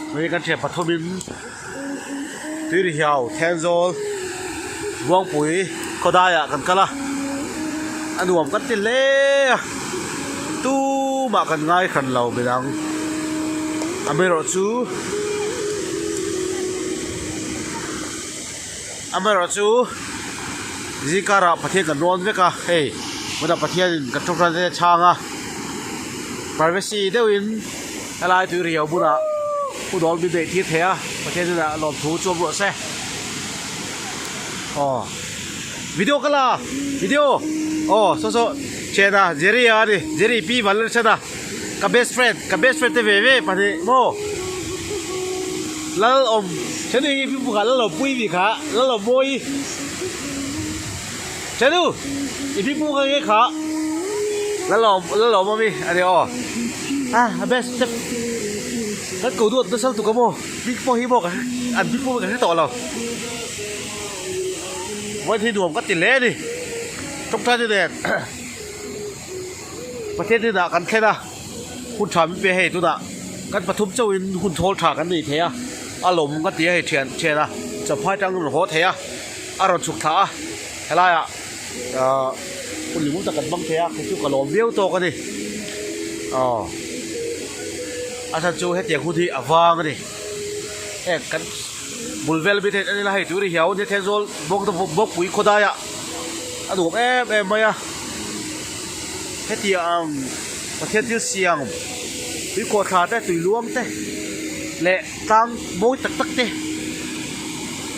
Hei kan thian pathumin Tuirihiau Thenzawl Buangpui khawdaiah kan kal a, a nuam kan ti hle a, tumah kan ngai hran lo midang amaherawhchu amaherawhchu zingkarah Pathian kan rawn vek a hei tunah Pathianin kan tawngtai te a chhang a privacy deuhin. Helai tui riau bulah pu dawl min neih tir thei a, Pathian hnenah lawmthu chuam rawh se. Aw video ka la video aw saw saw thiana Jerry a ni Jerry pi Vanlalchhan a ka best friend ka best friend te ve ve pahnih maw lal awm thianu hi pi kha lal awm pui mi kha lal awm mawi thianu i pi pu kha nge kha lal awm lal awm ami a ni aw. Ah a best step kan ko duat nasa lutuk a maw bik pawh hi maw ka hre an bik pawh hi ka hre tawh lo vawiin hi nuam ka ti hle a ni tawngtai te nen Pathian hnenah kan thlen a hun tha min pe hei tunah kan pathum chauhin hun thawl tha kan nei thei a a lawm ka ti a hei thian thian a champhai tang rawn haw thei a a rawn chhuk thla a helaiah ahh hun lung tak kan hmang thei a kei chu ka lawm viau tawk a ni aw a chhan chu hetiang hun hi a vang a ni heng kan bul vel mi te en ila hei tui ri hiau nia Thenzawl bawk bawkpui khawdaiah a nuam em em mai a hetiang Pathian thil siam tui kawhthla te tui luang te leh tlang mawi tak tak te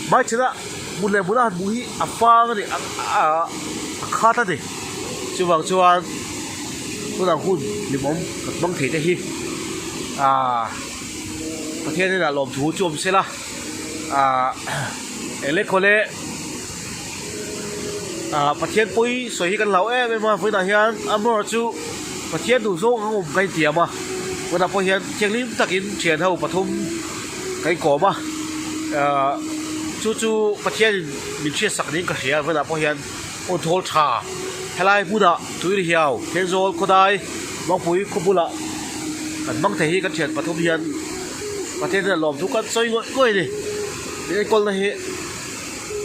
hmaichhanah. Hmun leh hmuna han hmuh hi a fang a ni a khat a ni chuvang chuan tunah hun hlimawm kan hmang thei te hi ahh Pathian inah lawmthu chu awm sela ahh eng khawle ahh Pathian pawi sawi hi kan hlau em em a vawiinah hian amaherawh chu Pathian duh zawng ang awm ka intiam a tunah pawh hian thianghlim takin thian ho pathum ka inkawm a ahh chu chu Pathianin min hriatsak niin ka hria vawiinah pawh hian aw thawl tha helai hmunah Tuirihiau Thenzawl khawdai Mangpui khaw bulah kan hmang thei hi kan thian pathum hian Pathian hian lawmthu kan sawi ngawih ngawih a ni min enkawlna hi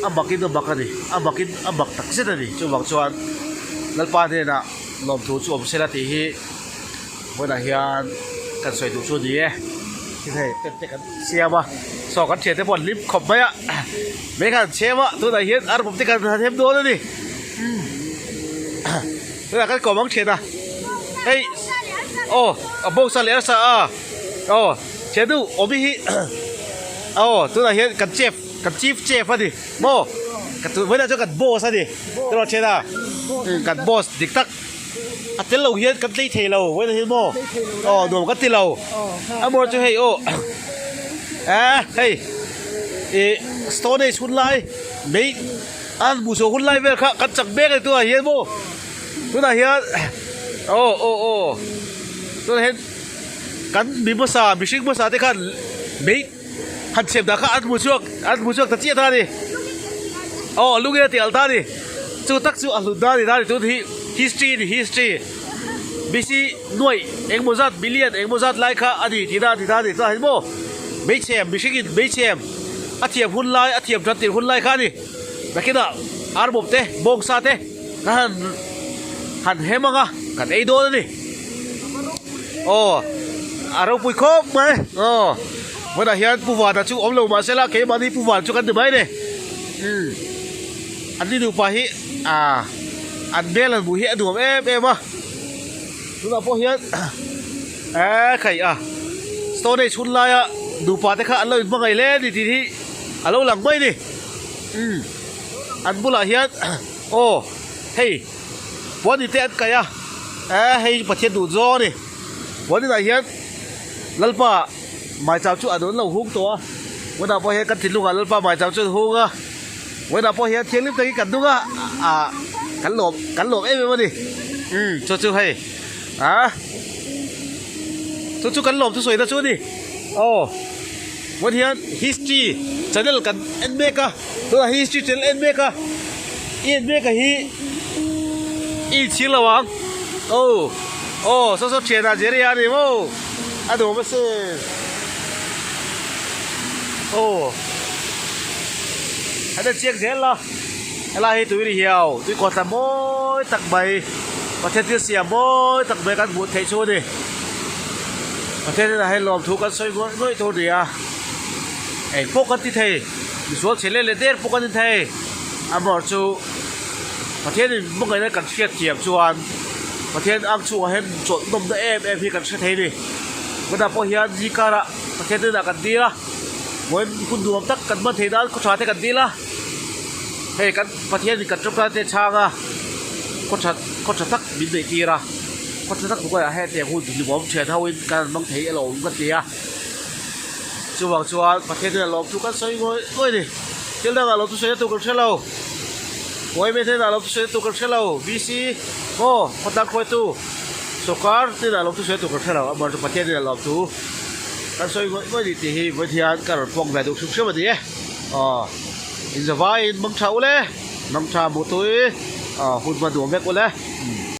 a makin a mak a ni a makin a mak tak zet a ni chuvang chuan Lalpa hnenah lawmthu chu awm sela tih hi. Vawiinah hian kan sawi duh chu a ni e tin hei tent te kan siam a saw kan thiante pawh an hlim khawp mai a mai khan an chhem a tunah hian arbawm te kan han hem dawn a ni tunah kan kawm ang thian a hei aw a bawngsa leh arsa a aw thiannu awmi hi aw tunah hian kan chef kan chief chef a ni maw vawiinah chuan kan boss a ni tiraw thian a kan boss dik tak. A tel lo hian kan tlei thei lo vawiin ah hian maw aw nuam kan ti lo a maw chu hei aw eh hei ih stone age hun lai mei an hmuh chhuah hun lai vel kha kan chak mek a ni tunah hian maw tunah hian aw aw aw tunah hian kan mi hmasa mihring hmasa te khan mei han chhiam dah kha an hmu chhuak an hmu chhuak ta chiah ta a ni aw lung in a ti alh ta a ni chu tak chu a hlut na a ni ta a ni tun hi history a ni history BC nuaih engemaw zat million engemaw zat lai kha a ni tihna a ni ta a ni chutah hian maw hmeichhem mihring in hmeichhem a thiam hun lai a thiam tan tir hun lai kha a ni nakinah arbawp te bawngsa te kan han han hem ang a kan ei dawn a ni. Aw a ropui khawp mai aw hmunah hian pu vana chu awm lo mah se la keimahni pu van chu kan ti mai a ni umm an ni nupa hi ah an hmel an hmuh hi a nuam em em a tunah pawh hian eee khaih a stone age hun laia nupa te kha an lo inhmangaih hle a ni tih hi a lo lang mai a ni umm an bulah hian aw hei. Puan te an kaih a eh hei Pathian duh zawng a ni puan inah hian Lalpa maicham chu an lo hung tawh a vawiinah pawh hian kan thinlungah Lalpa maicham chu an hung a vawiinah pawh hian thianghlim takin kan nung a ah kan lawm kan lawm em em a ni umm chu chu hei ah chu chu kan lawm thusawi na chu a ni aw vawiin hian history channel kan en mek a tunah history channel en mek a. I en mek a hi i inchhir lo ang aw aw saw saw thianah Jerry a ni maw a nuam asin. Aw an en chiang zel a helai hi tui ri hiau tui kawt la mawi tak mai Pathian thil siam mawi tak mai kan hmuh theih chu a ni Pathian hnenah hian lawmthu kan sawi ngawih ngawih tur a ni a eng pawh kan ti thei misual chhe leh leh der pawh kan ni thei amaherawh chu Pathianin hmangaihna kan hriat thiam chuan Pathian ang chhungah hian chawlh nawmna em em hi kan hre thei a ni tunah pawh hian zingkarah Pathian hnenah kan dil a vawiin hun nuam tak kan hman theih nan khawtha te kan dil a hei kan Pathianin kan tawngtai te chhang a khawtha khawtha tak min neih tir a khawtha tak hnuaiah hetiang hun hlimawm thian ho in kan han hmang thei alawm ka ti a chuvang chuan Pathian hnenah lawmthu kan sawi ngawih ngawih a ni thil dangah lawmthu sawi na tur kan hre lo yma hnenah lawmthu sawi na tur kan hre lo VC maw khawtlang hruaitu sawrkar hnenah lawmthu sawi na tur kan hre lo amaherawhchu Pathian hnenah lawmthu Kan sawi ngawih ngawih ni tih hi vawiin hian ka rawn pawk ve duh hrim hrim a ni e. Aw inzavaiin mangtha ule, mangtha hmuh tui, aw hun hma duam vek ule. Umm.